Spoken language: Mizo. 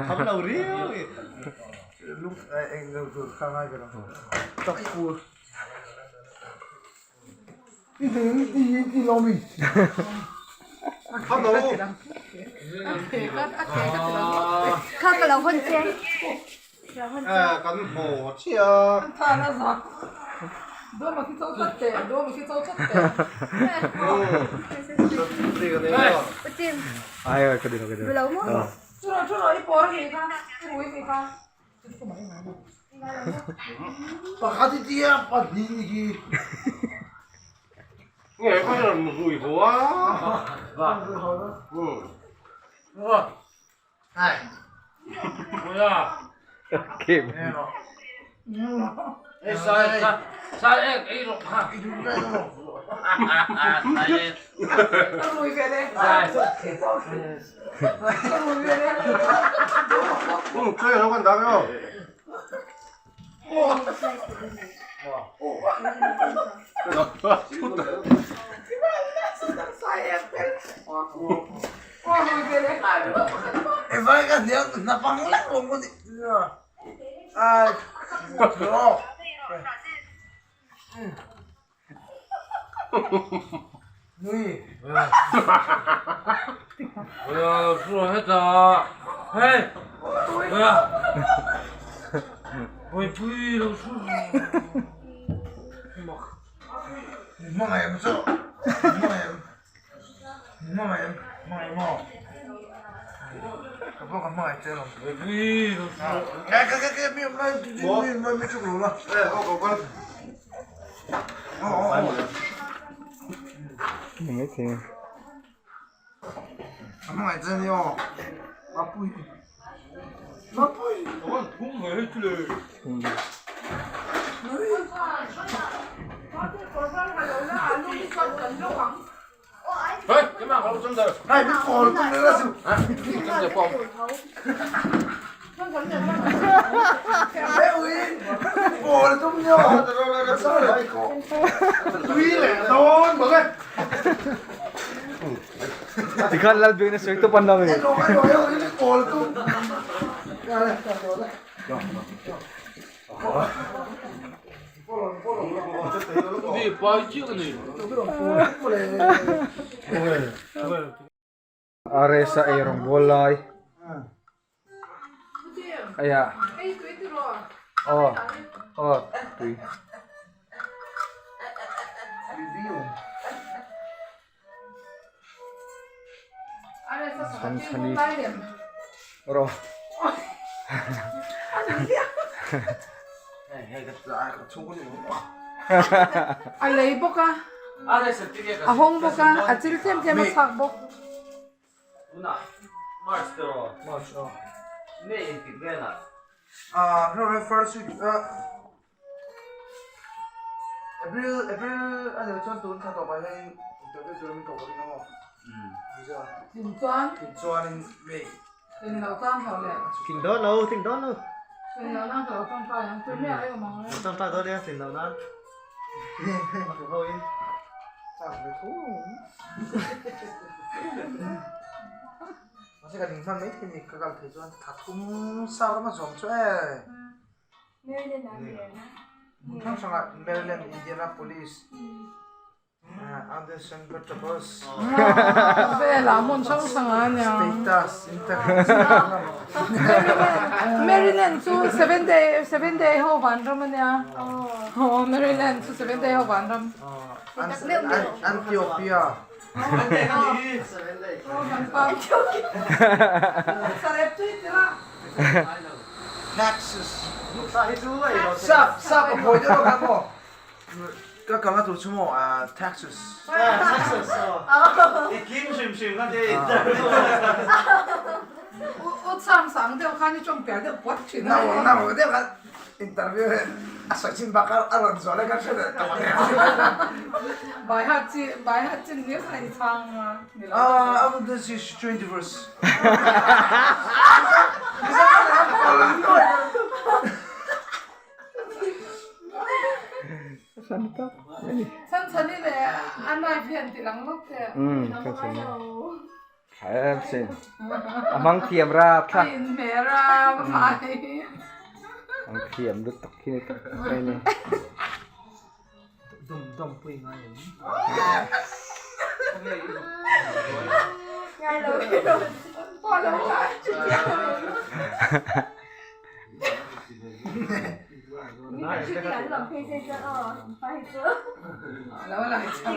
Kham lo riau i. Kham lo. Kha ka lo hawn che. Kan haw chiah. Tikhan lal biak na sawi tawp an lo e. Aresa ei rawng bawl lai aiah aw aw tui. Chhan chhani rawh. A lei bawk a, a hawng bawk a, a chil tlem tlem a chhak bawk. Tin chuan tin lo tan ho leh. Tin dawn lo, tin dawn lo. Tin lo nan ka lo tawngtai ang, tui miah reng awm ang le. Tawngtai dawn nia, tin lo nan. Maryland ah mi reng a. Hmun hrang hrangah Maryland, Indianapolis, Anderson, Petrobras. Velah hmun hrang hrangah a nia. Status, International. Maryland chu seven day seven day ho vanram a nia. Aw Maryland chu seven day ho vanram. Anthiopia. Texas. Sap sap a phawi deuh kha maw? Ka kalna tur chu maw Texas. Texas. I kim hrim hrim kha te. U cham sang deuh khan i tawng pial deuh puat thin a. Nang nang deuh khan interview a sawi chin bak a rawn zawh leh kha hre leh tawh ang. Bai hat chi bai hat chin hlir kha i chhang a ni lo. Ah, this is 21st. chhan tak a ni. Chhan chhani leh a knife hian ti lang lawk teh. Umm chhan chhani. Tha em sin. A hmang thiam rap thla. A inhmeh rap mai. Hmang thiam lutuk khi ni tak mai ni. Dum dum pui ngai em. Ngai lo hi rawn. Pawh lo ngai. Lo lai chho.